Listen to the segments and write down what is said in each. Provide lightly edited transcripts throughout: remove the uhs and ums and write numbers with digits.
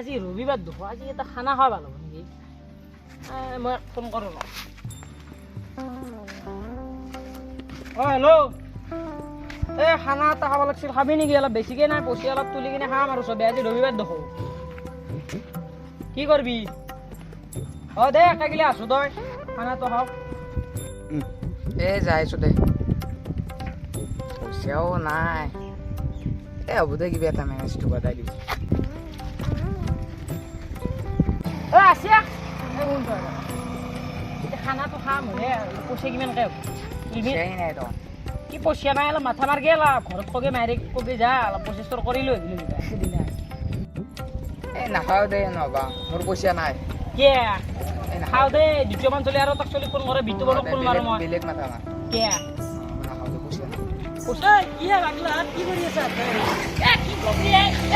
আজি ৰবিবাৰ দেখো, আজি এটা খানা খাব ভাল হ'ব নেকি? মই ফোন কৰোঁ ৰ। অ হেল্ল', এই খানা এটা খাব লাগিছিল, খাবি নেকি? অলপ বেছিকৈ নাই, পইচা অলপ তুলি কিনে খাম আৰু চবে, আজি ৰবিবাৰ দেখো। কি কৰবি? অ দে, একেগিলা আছো, তই খানাটো খাওঁ। এই যাইছো দে, পইচাও নাই। এই হ'ব দে, কিবা এটা মেনেজটো বজাই দিবি। অ আছিয়া, এই শুন তই, এতিয়া খানাটো খাম হে, পইচা কিমানকে হ'ব? তুলবি? পইচাই নাই তো। কি পইচা নাই? অলপ মাথা মাৰগে, অলপ ঘৰত কগে, মায়েৰে কগে, যা অলপ পইচা চোৰ কৰি লৈ আহিবি কিবা সিদিনা। এই নাখাওঁ দে, নহবা মোৰ পইচা নাই। কিয়? এই খাওঁ দে, দ্বিতীয়মান চলি আৰু তাক চলি ফোন কৰে, বিটু বলক ফোন মাৰো মই। বেলেগ মাথা মাৰ। কিয়? নাখাওঁ দে, পইচা নাই। পইচা কি হে পাগলা, কি কৰি আছা? এ কি কবি,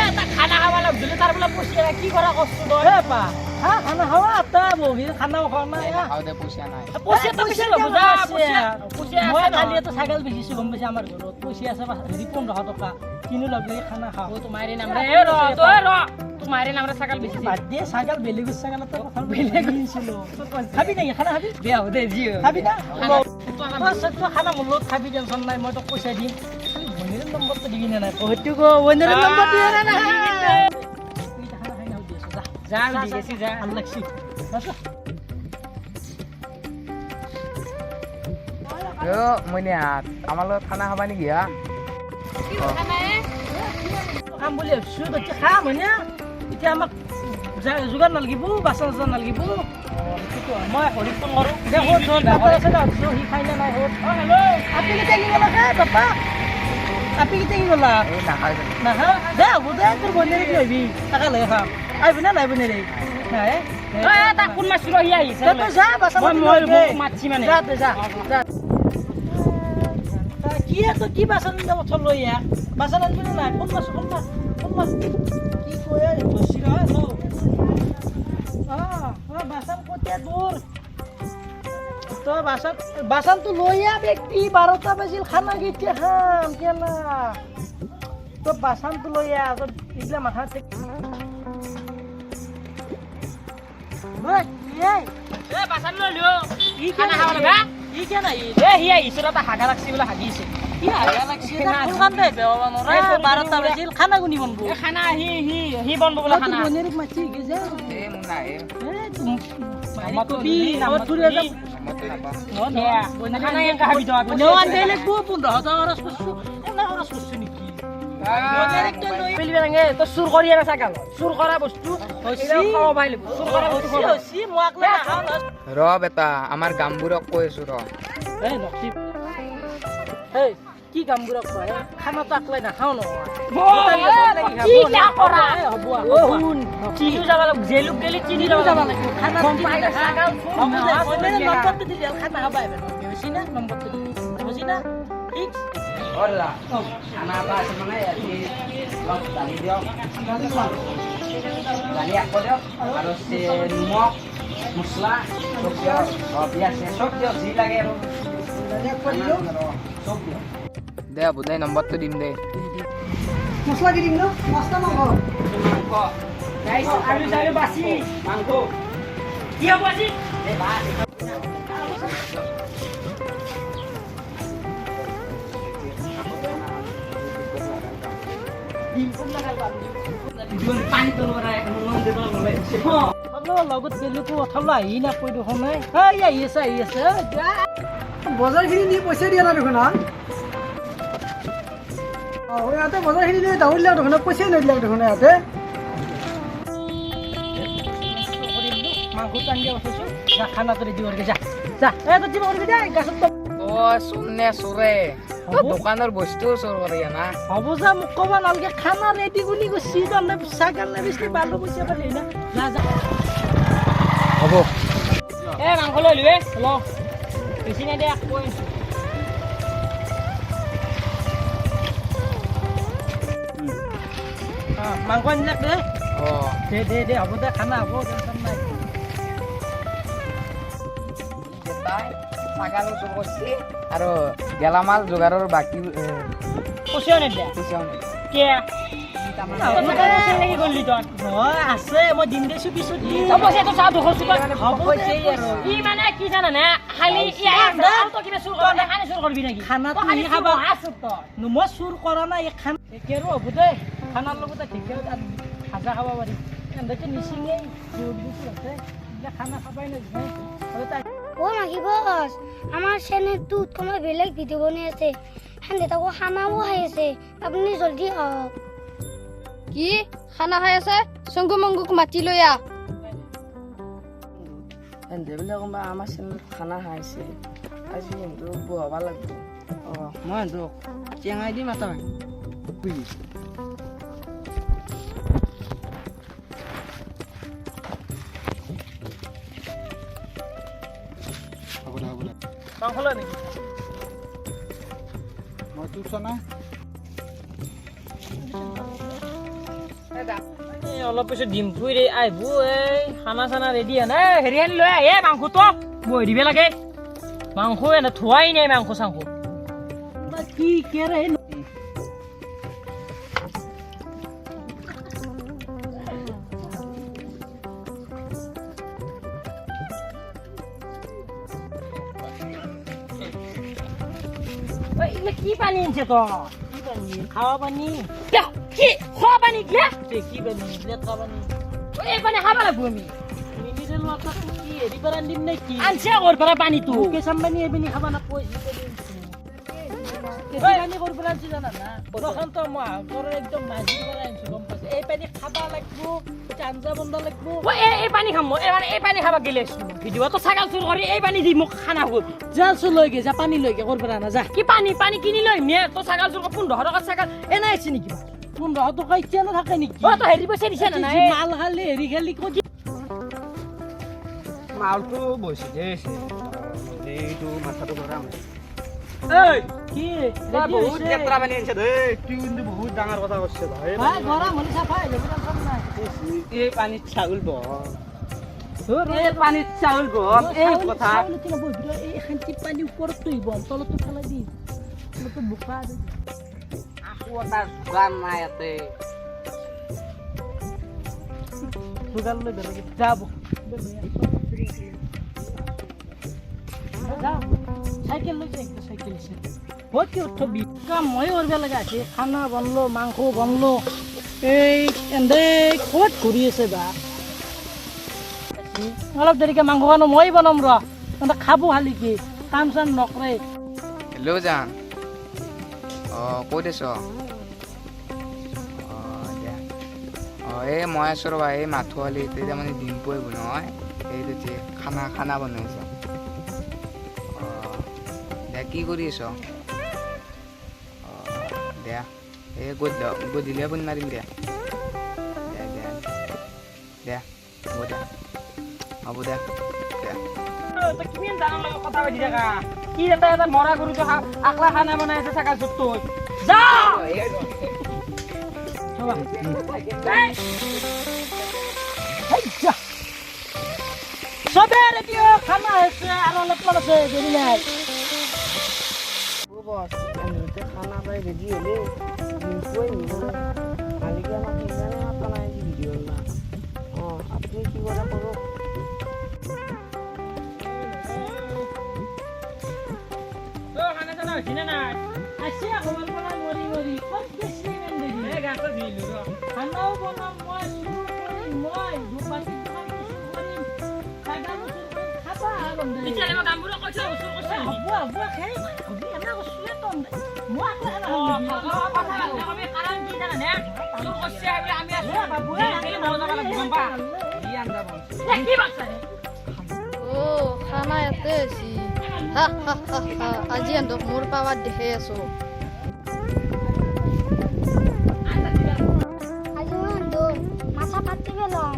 এ তাক খানা খাব লাগব দিলে, তাৰ বোলে পইচা নাই, কি কৰা কচ্ছো তই? এ পা হা, খানা খাৱা, আটা বহি খানাও খোৱা নাই। এই নাখাওঁ দে, পইচা নাই। পইচা তো পিছে ল'ব যা, পইচা পইচা মই আছে। কালি এটা ছাগল বেচিছো, গম পাইছা? আমাৰ ঘৰত পইচা আছে হেৰি 1500 টকা কিনো লাগলে খানা খাওঁ। ও তোমাৰে নাম ৰে, এ ৰ তই ৰ, তোমাৰে নাম ৰে ছাগল বেচিছি। বাদ দে ছাগল, বেলেগ ছাগল এটা কথা বেলেগ কিনিছিলো। খাবি নেকি খানা? খাবি? দে হ'ব দে, যি হয়। খাবি না? খানা তই খানা মোৰ লগত খাবি, টেনচন নাই, মই তোক পইচা দিম। খালি বনীৰ নম্বৰটো দিবি নে নাই সেইটো ক, বনীৰ নম্বৰ দিয়ে নে নাই? তুই এতিয়া খানা খাই না, সুধি আছো, যা। যা, দি গেছি, যা। ভাল লাগছি। অ মইনাহাত, আমাৰ লগত খানা খাবা নেকি? হা, খাম বুলি ভাবছো, তই খাম হয়নে? এতিয়া আমাক যোগাৰ নালাগিব, বাচন চাচন নালাগিব। মই হৰিক ফোন কৰোঁ। দে, সোধ, সোধ, বাপা আছে না, সুধছো, সি খাই নে নাই সোধ। অ হেল্ল', আপি কেতিয়া কি গ'লা হে বাপা? আপি কেতিয়া কি গ'লা? এই নাখাওঁ দে। নাখা দে, হ'ব দে, তোৰ বনেৰে কি আহিবি, তাকে লৈ খাম। আহিবি না নাই বনেৰে? নাই। এ তাক ফোন মাৰছো ৰ, সি আহিছে। তই যা, বাচন মই মাতি মই লৈ দে। মোক মাতছি মানে। যা তই, যা যা। কি তই কি বাচন আনিব থ লৈ আহ, বাচন আনিবি নে নাই? ফোন মাৰছো, ফোন মাৰ, ফোন মাৰ। কি কয় ধৰছি ৰ। হেল্ল', অ অ বাচন ক'তে তোৰ? তই বাচন বাচনটো লৈ আহ ব্যক্তি, 12টা বাজিল, খানা কেতিয়া খাম? কেলা, তই বাচনটো লৈ আহ, তই এইগিলা মাথা। এ বাচন লৈ লিও, ই খানা খাব লাগা। ই কিয় নাহিল? এ সি আহিছে ৰ, তাক হাগা লাগছি বোলে, হাগিছে। কি হাগা লাগছি? 12টা বাজিল, খানা কোনি বনবো? এ খানা সি সি সি বনব বোলে খানা। বনেৰিক মাতি গেছে। এই মোৰ নাহে। কবি ফুৰিব যাম। নম্বৰটো নাপাওঁ। খানা এনেকে খাবি তই? বনেও আনিব লাগিব, 1500 টকা খৰচ কৰিছো, এনে খৰচ কৰিছো নেকি? পেলিবি নালাগে, তই চুৰ কৰি আনা ছাগল, চুৰ কৰা বস্তু খাব পাই লাগিব, চুৰ কৰা বস্তু খাব। মই আকলে নাখাওঁ। ৰ বেটা, আমাৰ গামবোৰক কৈ আছো ৰ। এই নকছি, এই কি কামবোৰক কয়, খানাটো আকলাই নাখাওঁ নহয়। কি না কৰা? হ'ব। অ শুন, চিনিও যাব লাগিব, জেলুক গেলি চিনিও যাব লাগিব, খানা গম পাই ছাগল। হ'ব দে, নম্বৰটো দিলি খানা খাব আহিব, বুজি না? নম্বৰটো দিবি, বুজি না? ঠিক। অ দাদা, খানা এটা আছে, মানে আজি অলপ দালি দিয়ক, দালি আকৌ দিয়ক, আৰু নিমখ মছলা চব দিয়ক, অ পিঁয়াজ চিয়াজ চব দিয়ক, যি লাগে আৰু চব দিয়ক। দে হ'ব দে, নম্বৰটো দিম দে। মছলা কি দিম ন? মাছটা মাংস? মাংস। আলু চালু বাচি। মাংস। কি হ'ব আজি? এই ভাত। লগত গেলো অথলো আহি নাপাই দেখোন। এই আহি আছে, আহি আছে। বজাৰখিনি নি পইচা দিয়া নাই দেখোন। হা, অ ইয়াতে বজাৰখিনি লৈ দাউৰিলে দেখোন, পইচাই নিদিলে দেখোন ইয়াতে। মাংসটো আনি পঠাইছো, যা, খানাটো ৰেডি কৰিবি, যা যা। এই তই কিবা কৰিবি দে গাছত। অ চোৰ নে চোৰে দোকানৰ বস্তুও চোৰ কৰে না? হ'ব যা, মোক ক'ব নালাগে। খানা ৰেডি কোনি কৰিছি? তহঁতে ছাগল নেবেচলি বালো পইচা পালি না? যা যা। হ'ব। এ মাংস লৈ লিবে ল, বেছি নাই দে, কৈ। মাংস আনিলাক দে। অ দে দে দে, হ'ব দে, খানা হ'ব, টেনচন নাই। তাই ছাগালো চোৰ কৰিছে আৰু গেলামাল যোগাৰৰ বাকী পইচাও নিদিয়া? পইচাও নিদিয়ে। কিয়? নেকি কৰিলি তই? নহয়, আছে, মই দিম দেছো পিছত দিম। তই পইচাটো চা দুশ চুকা। হ'ব দে। ই মানে কি জানানে, খালি ই আৰু তই কিবা চুৰ কৰিবি, খানি চুৰ কৰিবি নেকি? খানাটো তই খালি সি খাবা। চুৰ আছো তই। মই চুৰ কৰা নাই। এই খানা ঢেকীয়াৰো হ'ব দে। খানাৰ লগতে ঢেকীয়া ভাজা খাব পাৰিম। এনেকৈ নিচিঙেই দিছোঁ আছে, এতিয়া খানা খাবাই নাজানে আৰু তাই। অ মাখি বছ, আমাৰ চেনেলটোত কোনোবা বেলেগ ভিডিঅ' বনাই আছে। সেনে তাকো খানাও খাই আছে। আপুনি জলদি আহক। কি খানা খাই আছে? চংগু মংগুক মাতি লৈ আহ। এনদে বোলে কোনোবা আমাৰ চেনেলত খানা খাইছে। আজি কিন্তু বহাব লাগিব। অঁ, মই সিহঁতক চেঙাই দিম এটা। হ'ব দে, হ'ব দে। মাংস লয় নেকি? মই তোৰ চোৱা নাই। এই অলপ পিছত ডিম্পুই ৰে আহিব। এই খানা চানা ৰেডি হয় নাই? হেৰি আনি লৈ আহ। এই মাংসটো বহি দিব লাগে। মাংস এনে থোৱাই নাই, মাংস চাংস। কি কেৰে? এইগিলা কি পানী আনিছে তই? কি পানী? খাৱা পানী। কি খোৱা পানী গিলা? কি পানী? লেতেৰা পানী। এই পানী খাব লাগিব আমি? মিনাৰেল ৱাটাৰ কি হেৰি পৰা আনিম নে কি? আনছে ক'ৰ পৰা পানীটো? মুকেশ আম্বানী এই পানী খাব নাপায়। যি পানী ক'ৰ পৰা আনিছো জানা না? প্ৰশান্ত মহাসাগৰৰ একদম মাজিৰ পৰা আনিছো, গম পাইছে? এই পানী খাব লাগিব, আঞ্জা বনাব লাগিব। এই পানী খাম মই। মানে এই পানী খাব গেলে ভিডিঅ'টো ছাগাল চুৰ কৰি এই পানী দি মোক খানা খুৱাবি? জালচো লৈ গে, যা, পানী লৈ গে। ক'ৰ পৰা আনা যা। কি পানী? পানী কিনি লৈ আহিম নে? তই ছাগাল চুৰ 15 টকাৰ ছাগাল এনে আহিছে নেকি? 15 টকা এতিয়া নাথাকে নেকি? অ, তই হেৰি পইচা দিছে নে নাই? মাল খালি, হেৰি খালি, ক'ত? মালটো বৈছে দে, এইটো মাথাটো গৰম। এই কি? তই বহুত লেতেৰা পানী আনিছ দেই। তুই কিন্তু বহুত ডাঙৰ কথা কৈছ ভাই। ভাই, গৰম হ'লে চাফা হৈ যাব, টেনচন নাই। এই পানীত চাউল বহ, এই পানীত চাউল বহ, এই কথা। এই শান্তি পানী ওপৰত আহিব, তলতো পেলাই দি, তলতো বোকা আছে। আকৌ এটা যোগান নাই ইয়াতে। যোগান লৈ বেলেগ যাব। যা, চাইকেল লৈ যায়, চাইকেল আছে। বহুত কি উঠবি কাম ময়ো কৰিব লগা আছে। খানা বনলো, মাংস বনলো। এই এন্দে ক'ত ঘূৰি আছে বা? অলপ দেৰিকে মাংস খানো মই বনাম ৰ। তহঁতে খাব খালি, কি কাম চাম নকৰে। হেল্ল' জান, অঁ, ক'ত আছ? অঁ, দিয়া। অঁ, এই মই আছোঁ ৰ'বা, এই মাথুৱালি। এতিয়া মানে ডিম্পু আহিব নহয়, এই তেতিয়া খানা খানা বনাই আছ। অঁ, দিয়া। কি কৰি আছ? অঁ, দিয়া। এই গধূলি গধূলিয়ে ফোন মাৰিম। দিয়া দিয়া দিয়া দিয়া, হ'ব দিয়া, হ'ব দিয়া দিয়া। তই কিমান জানাৰ লগত কথা পাতি থাকা? কি এটা এটা মৰা গৰুটো আকলা খানা বনাই আছে ছাগাল চুৰটোত। যা। এই, হেই, যা। চবে ৰেডি হৈ খানা হৈছে আৰু অলপমান আছে, দেৰি নাই। বছ, এমনিতে খানা পাই ৰেডি হ'লে ডিম্পুৱে আহিব। মালিকে আমাক সেইকাৰণে মাতা নাই আজি ভিডিঅ' না। অঁ, আপুনি কি কৰে কৰক। খানা চানা হৈছে নে নাই? আছে অকণমান পৰা মৰি মৰি ক'ত বেছি ইমান দেৰি? এই গাটো ধুই আহিলো ৰ। খানাও বনাম মই, চুৰ কৰিম মই, বাকী দোকানটো চুৰ কৰিম, ছাগালো চুৰ কৰিম, খাবা আৰু। তেতিয়াহ'লে মই কামবোৰক কৈছো, চুৰ কৰিছে নেকি? হ'ব হ'ব, সেই হবি, এনে কৈছোৱে তহঁতে। মই আকৌ এনে অ, খাম নেকি? অ, কথা ভালকে কবি, কাৰণ কি জানানে? চুৰ কৰিছে বুলি আমি আছো। এ বাবু, এ, জেল মৰি যাব লাগিব, গম পা? এ, কি বাচ্চা ৰে? অ, খানা ইয়াতে হৈছে। হা হা হা হা, আজি এহঁতক মোৰ পাৱাত দেখাই আছো। আজি মই দৌৰ মাথা ফাটি পেলাম।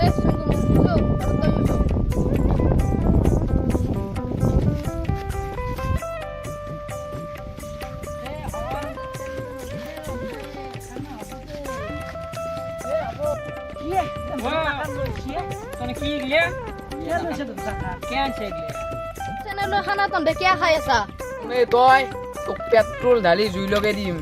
এই চুংগু মংগু, যো, আৰু তয়ো যো। কি লৈছে? তই কি গিলে? কি লৈছে তোৰ কাকা? কে আনছে গিলে? চেনেলৰ খানা তহঁতে কিয় খাই আছা? এই তই, তোক পেট্ৰল ঢালি জুই লগাই দিম।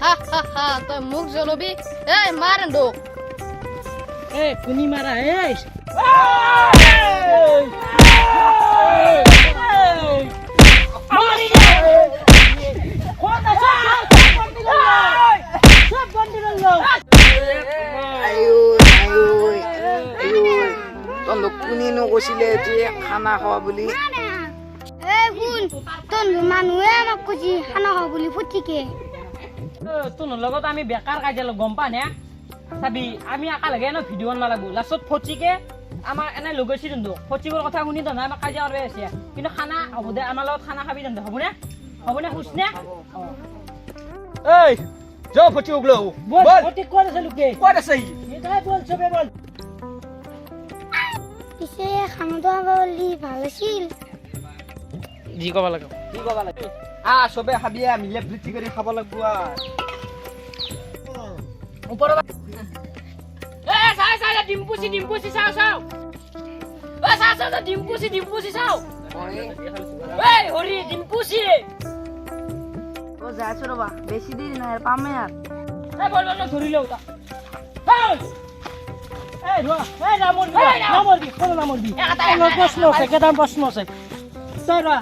হা হা হা, তই মোক জ্বলবি? এই, মাৰ এন্দোক। এই, কোনি মাৰা? এই, মাৰি দে। ক'ত আছ? চব বন্দি লওঁ। আইঐ, আইঐ, আইঐ, তহঁতক কোনেনো কৈছিলে যে খানা খোৱা বুলি? এই শুন, তই মানুহে আমাক কৈছি খানা খাওঁ বুলি ফুটিকে। তোৰ লগত আমি বেকাৰ কাজিয়া লগ গম পা নে? চাবি, আমি একেলগে ন ভিডিঅ' বনাব লাগবো। লাষ্টত ফচিকে আমাৰ এনে লগাইছি। তহঁতক ফচিকৰ কথা শুনি তহঁতে আমাক কাজিয়া কৰিব আছে, কিন্তু খানা হ'ব দে। আমাৰ লগত খানা খাবি তহঁতে, হ'বনে? হ'বনে? খুচনে? এই, যাওঁ, ফটিক লওঁ। বল, ফটিক ক'ত আছে? লোকে ক'ত আছে ই? বল, চবে বল। পিছে খানাটো খাব পাৰিলে ভাল আছিল। যি ক'ব লাগে। কি ক'ব লাগে? চবে খাবিয়ে, মিলে প্ৰীতি কৰি খাব লাগব আৰ। ওপৰৰ এ চাই চাই, ডিম্পুচি, ডিম্পুচি, চাও চাও। এ চাও চাও, ডিম্পুচি, ডিম্পুচি, চাও। এই হৰি, ডিম্পুচি। ও, যাই আছো ৰ'বা, বেছি দেৰি নাই, পামেই আৰু। এই বল, বল, ধৰি লওঁ তাক। এই ৰোৱা, এই নামৰবি, নামৰবি, কোনো নামৰবি। প্ৰশ্ন আছে, কেইটামান প্ৰশ্ন আছে। তই ৰোৱা,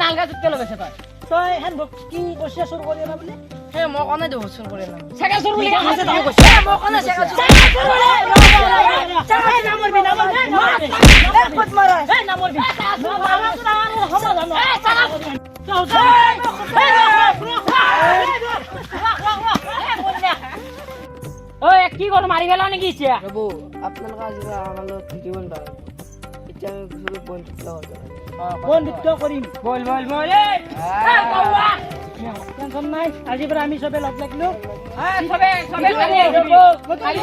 নালগা জুতকে লগাইছে তই। তই হেন কি কৈছে, চুৰ কৰি আনা বুলি? সেই মই কোনে দেখোন চুৰ কৰি আনা। চাইকেল চুৰ বুলি কৈছে, তই কৈছে। মই কোনে চাইকেল চুৰ? নামৰবি, নামৰবি, ক'ত মাৰা? এই নামৰবি। ঐ, কি কৰো, মাৰি পেলাও নেকি এতিয়া? ৰ'ব, আপোনালোকে আজি আমাৰ লগত ভিডিঅ' বনাব লাগিব। এতিয়া আমি চবে বন্ধুত্ব কৰিব লাগিব। বন্ধুত্ব কৰিম। বল বল বল, এই কৌৱা। টেনচন নাই, আজিৰ পৰা আমি চবে লগ লাগিলো। চবে চবে কালি আহিব। কালি।